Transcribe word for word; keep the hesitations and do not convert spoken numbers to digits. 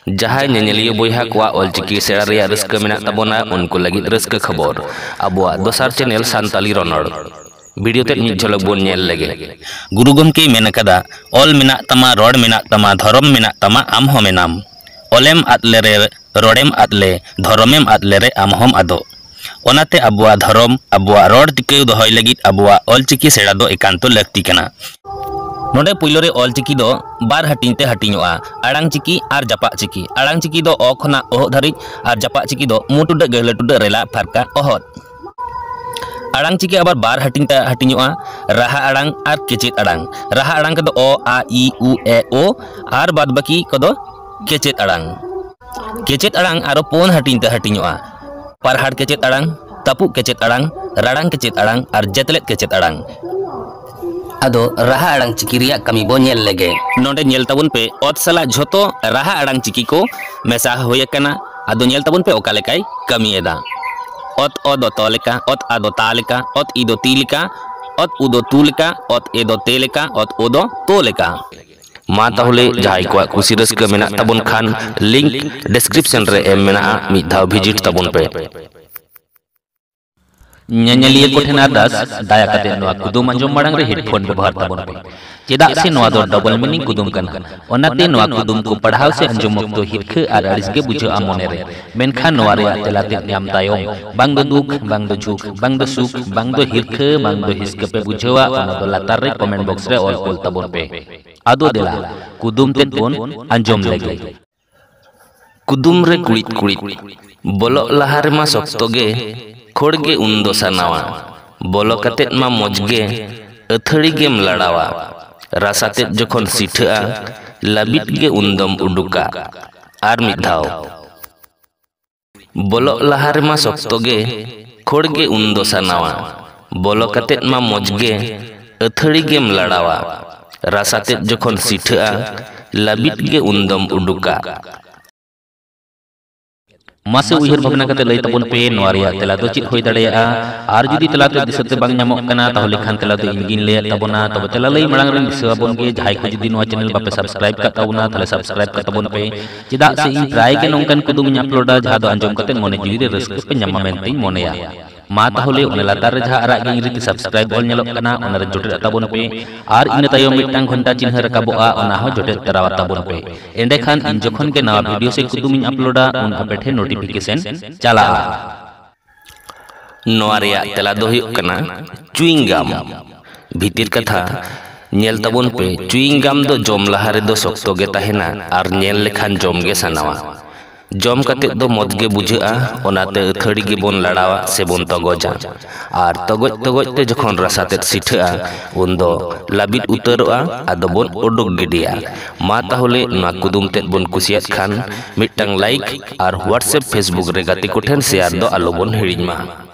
ᱡᱟᱦᱟᱸᱭ ᱧᱮᱧᱮᱞᱤᱭᱟᱹ ᱵᱚᱭᱦᱟ ᱠᱚᱣᱟᱜ ᱚᱞᱪᱤᱠᱤ ᱥᱮᱬᱟ ᱨᱮᱭᱟᱜ ᱨᱟᱹᱥᱠᱟᱹ ᱢᱮᱱᱟᱜ ᱛᱟᱵᱚᱱᱟ, ᱩᱱᱠᱩ ᱞᱟᱹᱜᱤᱫ ᱨᱟᱹᱥᱠᱟᱹ ᱠᱷᱚᱵᱚᱨ, ᱟᱵᱚᱣᱟᱜ ᱫᱚᱥᱟᱨ ᱪᱮᱱᱮᱞ ᱥᱟᱱᱛᱟᱞᱤ ᱨᱚᱱᱚᱲ᱾ ᱵᱷᱤᱰᱤᱭᱳ ᱛᱮᱫ ᱢᱤᱫ ᱡᱷᱚᱞᱚᱠ ᱵᱚᱱ ᱧᱮᱞ ᱞᱮᱜᱮ᱾ ᱜᱩᱨᱩ ᱜᱚᱢᱠᱮᱭ ᱢᱮᱱ ᱟᱠᱟᱫᱟ, "ᱚᱞ ᱢᱮᱱᱟᱜ ᱛᱟᱢᱟ, ᱨᱚᱲ ᱢᱮᱱᱟᱜ ᱛᱟᱢᱟ, ᱫᱷᱚᱨᱚᱢ ᱢᱮᱱᱟᱜ ᱛᱟᱢᱟ, ᱟᱢ ᱦᱚᱸ ᱢᱮᱱᱟᱢ᱾ ᱚᱞᱮᱢ ᱟᱫ ᱞᱮᱨᱮ, ᱨᱚᱲᱮᱢ ᱟᱫ ᱞᱮ, ᱫᱷᱚᱨᱚᱢᱮᱢ ᱟᱫ ᱞᱮᱨᱮ, ᱟᱢ ᱦᱚᱸᱢ ᱟᱫᱚᱜ᱾" ᱚᱱᱟᱛᱮ ᱟᱵᱚᱣᱟᱜ ᱫᱷᱚᱨᱚᱢ, ᱟᱵᱚᱣᱟᱜ ᱨᱚᱲ ᱴᱤᱠᱟᱹᱣ ᱫᱚᱦᱚᱭ ᱞᱟᱹᱜᱤᱫ ᱟᱵᱚᱣᱟᱜ ᱚᱞᱪᱤᱠᱤ ᱥᱮᱬᱟ ᱫᱚ ᱮᱠᱟᱱᱛᱚ ᱞᱟᱹᱠᱛᱤ ᱠᱟᱱᱟ᱾ ᱱᱚᱰᱮ ᱯᱩᱭᱞᱩ ᱨᱮ ᱚᱞᱪᱤᱠᱤ ᱫᱚ ᱵᱟᱨ ᱦᱟᱹᱴᱤᱧ ᱛᱮ ᱦᱟᱹᱴᱤᱧᱚᱜᱼᱟ, ᱟᱲᱟᱝ ᱪᱤᱠᱤ ᱟᱨ ᱡᱟᱯᱟᱜ ᱪᱤᱠᱤ᱾ ᱟᱲᱟᱝ ᱪᱤᱠᱤ ᱫᱚ ᱚ ᱠᱷᱚᱱᱟᱜ ᱚᱦᱚᱫ ᱫᱷᱟᱹᱨᱤᱡ ᱟᱨ ᱡᱟᱯᱟᱜ ᱪᱤᱠᱤ ᱫᱚ ᱢᱩ ᱴᱩᱰᱟᱹᱜ ᱜᱟᱹᱦᱞᱟᱹ ᱴᱩᱰᱟᱹᱜ ᱨᱮᱞᱟ ᱯᱷᱟᱨᱠᱟ ᱚᱦᱚᱫ᱾ ᱟᱲᱟᱝ ᱪᱤᱠᱤ ᱟᱵᱟᱨ ᱵᱟᱨ ᱦᱟᱹᱴᱤᱧ ᱛᱮ ᱦᱟᱹᱴᱤᱧᱚᱜᱼᱟ, ᱨᱟᱦᱟ ᱟᱲᱟᱝ ᱟᱨ ᱠᱮᱪᱮᱫ ᱟᱲᱟᱝ᱾ ᱨᱟᱦᱟ ᱟᱲᱟᱝ ᱠᱚᱫᱚ ᱚ, ᱟ, ᱤ, ᱩ, ᱮ, ᱳ ᱟᱨ ᱵᱟᱫ ᱵᱟᱹᱠᱤ ᱠᱚᱫᱚ ᱠᱮᱪᱮᱫ ᱟᱲᱟᱝ᱾ ᱠᱮᱪᱮᱫ ᱟᱲᱟᱝ ᱟᱨᱚ ᱯᱩᱱ ᱦᱟᱹᱴᱤᱧ ᱛᱮ ᱦᱟᱹᱴᱤᱧᱚᱜᱼᱟ, ᱯᱟᱨᱦᱟᱲ ᱠᱮᱪᱮᱫ ᱟᱲᱟᱝ, ᱛᱟᱹᱯᱩᱜ ᱠᱮᱪᱮᱫ ᱟᱲᱟᱝ, ᱨᱟᱲᱟᱝ ᱠᱮᱪᱮᱫ ᱟᱲᱟᱝ ᱟᱨ ᱡᱮᱛᱞᱮᱫ ᱠᱮᱪᱮᱫ ᱟᱲᱟᱝ᱾ ᱟᱫᱚ ᱨᱟᱦᱟ ᱟᱲᱟᱝ ᱪᱤᱠᱤ ᱨᱮᱭᱟᱜ ᱠᱟᱹᱢᱤ ᱵᱚ ᱧᱮᱞ ᱞᱮᱜᱮ᱾ ᱱᱚᱰᱮ ᱧᱮᱞ ᱛᱟᱵᱚᱱ ᱯᱮ, ᱚᱛ ᱥᱟᱞᱟᱜ ᱡᱷᱚᱛᱚ ᱨᱟᱦᱟ ᱟᱲᱟᱝ ᱪᱤᱠᱤ ᱠᱚ ᱢᱮᱥᱟ ᱦᱩᱭ ᱟᱠᱟᱱᱟ᱾ ᱟᱫᱚ ᱧᱮᱞ ᱛᱟᱵᱚᱱ ᱯᱮ ᱚᱠᱟ ᱞᱮᱠᱟᱭ ᱠᱟᱹᱢᱤᱭᱮᱫᱟ᱾ ᱚᱛ ᱚ ᱫᱚ ᱛᱚ ᱞᱮᱠᱟ, ᱚᱛ ᱟ ᱫᱚ ᱛᱟ ᱞᱮᱠᱟ, ᱚᱛ ᱤ ᱫᱚ ᱛᱤ ᱞᱮᱠᱟ, ᱚᱛ ᱩ ᱫᱚ ᱛᱩ ᱞᱮᱠᱟ, ᱚᱛ ᱮ ᱫᱚ ᱛᱮ ᱞᱮᱠᱟ, ᱚᱛ ᱳ ᱫᱚ ᱛᱳ ᱞᱮᱠᱟ᱾ ᱢᱟ ᱛᱟᱦᱚᱞᱮ ᱡᱟᱦᱟᱸᱭ ᱠᱚᱣᱟᱜ ᱠᱩᱥᱤ ᱨᱟᱹᱥᱠᱟᱹ ᱢᱮᱱᱟᱜ ᱛᱟᱵᱚᱱ ᱠᱷᱟᱱ, ᱞᱤᱝᱠ ᱰᱤᱥᱠᱨᱤᱯᱥᱚᱱ ᱨᱮ ᱮᱢ ᱢᱮᱱᱟᱜᱼᱟ, ᱢᱤᱫ ᱫᱷᱟᱣ ᱵᱷᱤᱡᱤᱴ ᱛᱟᱵᱚᱱ ᱯᱮ᱾ ᱧᱮᱧᱮᱞᱤᱭᱟᱹ ᱠᱚᱴᱷᱮᱱ ᱟᱨᱫᱟᱥ, ᱫᱟᱭᱟ ᱠᱟᱛᱮ ᱱᱚᱣᱟ ᱠᱩᱫᱩᱢ ᱟᱸᱡᱚᱢ ᱢᱟᱲᱟᱝ ᱨᱮ ᱦᱮᱰᱯᱷᱳᱱ ᱵᱮᱵᱚᱦᱟᱨ ᱛᱟᱵᱚᱱ ᱯᱮ, ᱪᱮᱫᱟᱜ ᱥᱮ ᱱᱚᱣᱟ ᱫᱚ ᱰᱚᱵᱚᱞ ᱢᱤᱱᱤᱝ ᱠᱩᱫᱩᱢ ᱠᱟᱱᱟ᱾ ᱚᱱᱟᱛᱮ ᱱᱚᱣᱟ ᱠᱩᱫᱩᱢ ᱠᱚ ᱯᱟᱲᱦᱟᱣ ᱥᱮ ᱟᱸᱡᱚᱢ ᱚᱠᱛᱚ ᱦᱤᱨᱠᱷᱟᱹ ᱟᱨ ᱟᱹᱲᱤᱥ ᱜᱮ ᱵᱩᱡᱷᱟᱹᱜᱼᱟ ᱢᱚᱱᱮ ᱨᱮ᱾ ᱢᱮᱱᱠᱷᱟᱱ ᱱᱚᱣᱟ ᱨᱮᱭᱟᱜ ᱛᱮᱞᱟ ᱛᱮᱫ ᱧᱟᱢ ᱛᱟᱭᱚᱢ, ᱵᱟᱝ ᱫᱚ ᱫᱩᱠ, ᱵᱟᱝ ᱫᱚ ᱡᱷᱩᱠ, ᱵᱟᱝ ᱫᱚ ᱥᱩᱠ, ᱵᱟᱝ ᱫᱚ ᱦᱤᱨᱠᱷᱟᱹ, ᱵᱟᱝ ᱫᱚ ᱦᱤᱥᱠᱟᱹ ᱯᱮ ᱵᱩᱡᱷᱟᱹᱣᱟ, ᱚᱱᱟ ᱫᱚ ᱞᱟᱛᱟᱨ ᱨᱮ ᱠᱚᱢᱮᱱᱴ ᱵᱚᱠᱥ ᱨᱮ ᱚᱞ ᱠᱩᱞ ᱛᱟᱵᱚᱱ ᱯᱮ᱾ ᱟᱫᱚ ᱫᱮᱞᱟ, ᱠᱩᱫᱩᱢ ᱛᱮᱫ ᱵᱚᱱ ᱟᱸᱡᱚᱢ ᱞᱮᱜᱮ᱾ ᱠᱩᱫᱩᱢ ᱨᱮ ᱠᱩᱲᱤᱫ ᱠᱩᱲᱤᱫ, ᱵᱚᱞᱚᱜ ᱞᱟᱦᱟ ᱨᱮᱢᱟ ᱥᱚᱠᱛᱚ ᱜᱮ, ᱠᱷᱳᱲ ᱜᱮ ᱩᱱ ᱫᱚ ᱥᱟᱱᱟᱣᱟ᱾ ᱵᱚᱞᱚ ᱠᱟᱛᱮᱫ ᱢᱟ ᱢᱚᱡᱽ ᱜᱮ, ᱟᱹᱛᱷᱟᱹᱲᱤ ᱜᱮᱢ ᱞᱟᱲᱟᱣᱟ᱾ ᱨᱟᱥᱟ ᱛᱮᱫ ᱡᱚᱠᱷᱚᱱ ᱥᱤᱴᱷᱟᱹᱜᱼᱟ, ᱞᱟᱹᱵᱤᱫ ᱜᱮ ᱩᱱ ᱫᱚᱢ ᱩᱰᱩᱠᱟ᱾ ᱟᱨ ᱢᱤᱫ ᱫᱷᱟᱣ᱾ ᱵᱚᱞᱚᱜ ᱞᱟᱦᱟ ᱨᱮᱢᱟ ᱥᱚᱠᱛᱚ ᱜᱮ, ᱠᱷᱳᱲ ᱜᱮ ᱩᱱ ᱫᱚ ᱥᱟᱱᱟᱣᱟ᱾ ᱵᱚᱞᱚ ᱠᱟᱛᱮᱫ ᱢᱟ ᱢᱚᱡᱽ ᱜᱮ, ᱟᱹᱛᱷᱟᱹᱲᱤ ᱜᱮᱢ ᱞᱟᱲᱟᱣᱟ᱾ ᱨᱟᱥᱟ ᱛᱮᱫ ᱡᱚᱠᱷᱚᱱ ᱥᱤᱴᱷᱟᱹᱜᱼᱟ, ᱞᱟᱹᱵᱤᱫ ᱜᱮ ᱩᱱ ᱫᱚᱢ ᱩᱰᱩᱠᱟ᱾ ᱢᱟᱥᱮ ᱩᱭᱦᱟᱹᱨ ᱵᱷᱟᱵᱽᱱᱟ ᱠᱟᱛᱮ ᱞᱟᱹᱭ ᱛᱟᱵᱚᱱ ᱯᱮ, ᱱᱚᱣᱟ ᱨᱮᱭᱟᱜ ᱛᱮᱞᱟ ᱫᱚ ᱪᱮᱫ ᱦᱩᱭ ᱫᱟᱲᱮᱭᱟᱜᱼᱟ? ᱟᱨ ᱡᱩᱫᱤ ᱛᱮᱞᱟ ᱛᱮ ᱫᱤᱥᱟᱹ ᱛᱮ ᱵᱟᱝ ᱧᱟᱢᱚᱜ ᱠᱟᱱᱟ, ᱛᱟᱦᱚᱞᱮ ᱠᱷᱟᱱ ᱛᱮᱞᱟ ᱫᱚ ᱤᱧ ᱜᱤᱧ ᱞᱟᱹᱭᱟᱫ ᱛᱟᱵᱚᱱᱟ᱾ ᱛᱚᱵᱮ ᱛᱮᱞᱟ ᱞᱟᱹᱭ ᱢᱟᱲᱟᱝ ᱨᱮᱧ ᱫᱤᱥᱟᱹ ᱟᱵᱚᱱ ᱜᱮ, ᱡᱟᱦᱟᱸᱭ ᱠᱚ ᱡᱩᱫᱤ ᱱᱚᱣᱟ channel ᱵᱟᱯᱮ subscribe ᱠᱟᱜ ᱛᱟᱵᱚᱱᱟ, ᱛᱟᱦᱚᱞᱮ subscribe ᱠᱟᱜ ᱛᱟᱵᱚᱱ ᱯᱮ᱾ ᱪᱮᱫᱟᱜ ᱥᱮ ᱤᱧ ᱯᱨᱟᱭ ᱜᱮ ᱱᱚᱝᱠᱟᱱ ᱠᱩᱫᱩᱢ ᱤᱧ uploadᱟ, ᱡᱟᱦᱟᱸ ᱫᱚ ᱟᱸᱡᱚᱢ ᱠᱟᱛᱮ ᱢᱚᱱᱮ ᱡᱤᱣᱤ ᱨᱮ ᱨᱟᱹᱥᱠᱟᱹ ᱯᱮ ᱧᱟᱢᱟ ᱢᱮᱱᱛᱮᱧ ᱢᱚᱱᱮᱭᱟ᱾ ᱢᱟ ᱛᱟᱦᱚᱞᱮ ᱚᱱᱮ ᱞᱟᱛᱟᱨ ᱨᱮ ᱡᱟᱦᱟᱸ ᱟᱨᱟᱜ ᱜᱮ ᱤᱧ ᱨᱤᱛᱤ subscribe ᱚᱞ ᱧᱮᱞᱚᱜ ᱠᱟᱱᱟ, ᱚᱱᱟᱨᱮ ᱡᱚᱴᱮᱫ ᱟᱛᱟᱵᱚᱱ ᱯᱮ᱾ ᱟᱨ ᱤᱱᱟᱹ ᱛᱟᱭᱚᱢ ᱢᱤᱫᱴᱟᱝ ᱜᱷᱚᱱᱴᱟ ᱪᱤᱱᱦᱟᱹ ᱨᱟᱠᱟᱵᱚᱜᱼᱟ, ᱚᱱᱟ ᱦᱚᱸ ᱡᱚᱴᱮᱫ ᱛᱚᱨᱟᱣᱟᱛᱟᱵᱚᱱ ᱯᱮ᱾ ᱮᱸᱰᱮᱠᱷᱟᱱ ᱤᱧ ᱡᱚᱠᱷᱚᱱ ᱜᱮ ᱱᱟᱣᱟ video ᱥᱮ ᱠᱩᱫᱩᱢ ᱤᱧ uploadᱟ, ᱩᱱ ᱟᱯᱮ ᱴᱷᱮᱱ notification ᱪᱟᱞᱟᱜᱼᱟ᱾ ᱱᱚᱣᱟ ᱨᱮᱭᱟᱜ ᱛᱮᱞᱟ ᱫᱚ ᱦᱩᱭᱩᱜ ᱠᱟᱱᱟ chewing gum᱾ ᱵᱷᱤᱛᱤᱨ ᱠᱟᱛᱷᱟ ᱧᱮᱞ ᱛᱟᱵᱚᱱ ᱯᱮ, chewing gum ᱫᱚ ᱡᱚᱢ ᱞᱟᱦᱟ ᱨᱮᱫᱚ ᱥᱚᱠᱛᱚ ᱜᱮ ᱛᱟᱦᱮᱱᱟ ᱟᱨ ᱧᱮᱞ ᱞᱮᱠᱷᱟᱱ ᱡᱚᱢ ᱜᱮ ᱥᱟᱱᱟᱣᱟ᱾ ᱡᱚᱢ ᱠᱟᱛᱮᱫ ᱫᱚ ᱢᱚᱡᱽ ᱜᱮ ᱵᱩᱡᱷᱟᱹᱜᱼᱟ, ᱚᱱᱟᱛᱮ ᱟᱹᱛᱷᱟᱹᱲᱤ ᱜᱮᱵᱚᱱ ᱞᱟᱲᱟᱣᱟ ᱥᱮᱵᱚᱱ ᱛᱚᱜᱚᱡᱟ᱾ ᱟᱨ ᱛᱚᱜᱚᱡ ᱛᱚᱜᱚᱡ ᱛᱮ ᱡᱚᱠᱷᱚᱱ ᱨᱟᱥᱟ ᱛᱮᱫ ᱥᱤᱴᱷᱟᱹᱜᱼᱟ, ᱩᱱᱫᱚ ᱞᱟᱹᱵᱤᱫ ᱩᱛᱟᱹᱨᱚᱜᱼᱟ, ᱟᱫᱚ ᱵᱚᱱ ᱩᱰᱩᱠ ᱜᱤᱰᱤᱭᱟ᱾ ᱢᱟ ᱛᱟᱦᱚᱞᱮ ᱱᱚᱣᱟ ᱠᱩᱫᱩᱢ ᱛᱮᱫ ᱵᱚᱱ ᱠᱩᱥᱤᱭᱟᱫ ᱠᱷᱟᱱ ᱢᱤᱫᱴᱟᱝ like ᱟᱨ WhatsApp, Facebook ᱨᱮ ᱜᱟᱛᱮ ᱠᱚᱴᱷᱮᱱ share ᱫᱚ ᱟᱞᱚ ᱵᱚᱱ ᱦᱤᱲᱤᱧ ᱢᱟ᱾